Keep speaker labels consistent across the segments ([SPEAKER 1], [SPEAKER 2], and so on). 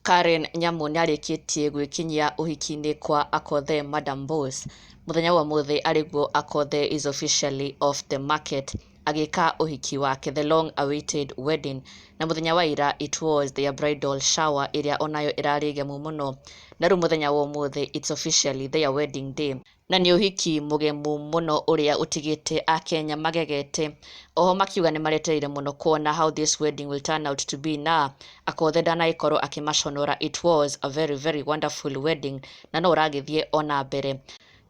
[SPEAKER 1] Karen Nyamu nĩarĩkĩtie gwĩkinyia ũhiki-inĩ kwa Akothee Madam Boss. Mũthenya wa ũmũthĩ arĩguo Akothee is officially off the market agĩka ũhiki wake, the long awaited wedding. Na mũthenya wa ira it was their bridal shower ĩrĩa onayo ĩrarĩ gemu mũno. Na rĩu mũthenya wa ũmũthĩ it's officially their wedding day. Na nĩ ũhiki mũgemu mũno ũrĩa ũtigĩte akenya magegete. Oho makiuga nĩ maretereire mũno kuona how this wedding will turn out to be, na Akothee ndanagĩkorwo akĩmaconora. It was a very very wonderful wedding na no ũragĩthiĩ ona mbere.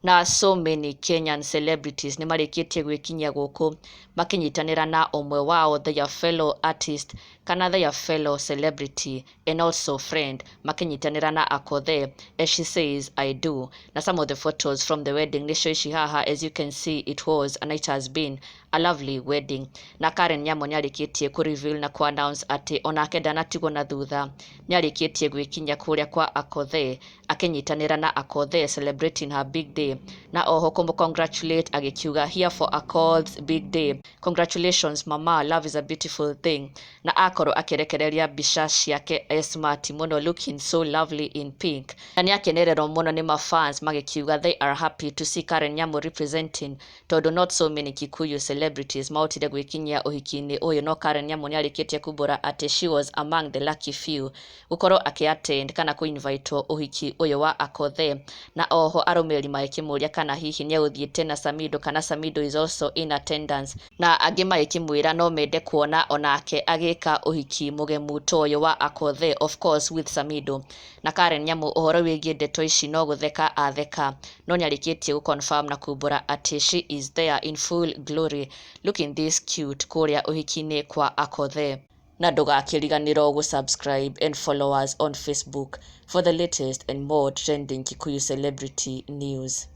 [SPEAKER 1] Na so many Kenyan celebrities nĩ marĩkĩtie gwĩkinyia gũkũ makĩnyitanĩra na ũmwe wao, their fellow artist kana their fellow celebrity and also friend, makĩnyitanĩra na Akothee as she says "I do". Na some of the photos from the wedding nĩcio ici haha. As you can see, it was and it has been a lovely wedding. Na Karen Nyamu nĩarĩkĩtie kũ reveal na kũ announce atĩ onake ndanatigwo na thutha, nĩarĩkĩtie gwĩkinyia kũrĩa kwa Akothee akĩnyitanĩra na Akothee celebrating her big day, na oho kũmũ congratulate agĩkiuga, "Here for Akoth's big day. Congratulations, mama. Love is a beautiful thing." Na akorwo akĩrekereria mbica ciake e smart mũno, looking so lovely in pink, na nĩakenererwo mũno nĩ mafans magĩkiuga they are happy to see Karen Nyamu representing, tondũ not so many Kikuyu celebrities mahotire gwĩkinyia ũhiki-inĩ ũyũ. No Karen Nyamu nĩarĩkĩtie kumbũra atĩ she was among the lucky few gũkorwo akĩ-attend kana kũ-invitwo ũhiki ũyũ wa Akothee. Na oho arũmĩrĩri magĩkĩmũria kana hihi nĩegũthiĩte na Samido kana Samido is also in attendance, na angĩ magĩkĩmwĩra no mende kuona onake agĩka ũhiki mũgemu ta ũyũ wa Akothee, of course with Samido. Na Karen Nyamu ũhoro wĩgiĩ ndeto ici no gũtheka atheka, no nĩarĩkĩtie gũ-confirm na kumbũra atĩ she is there in full glory, looking this cute kũrĩa ũhiki-inĩ kwa Akothee. Na ndũgakĩriganĩrwo gũ-subscribe and follow us on Facebook for the latest and more trending Kikuyu celebrity news.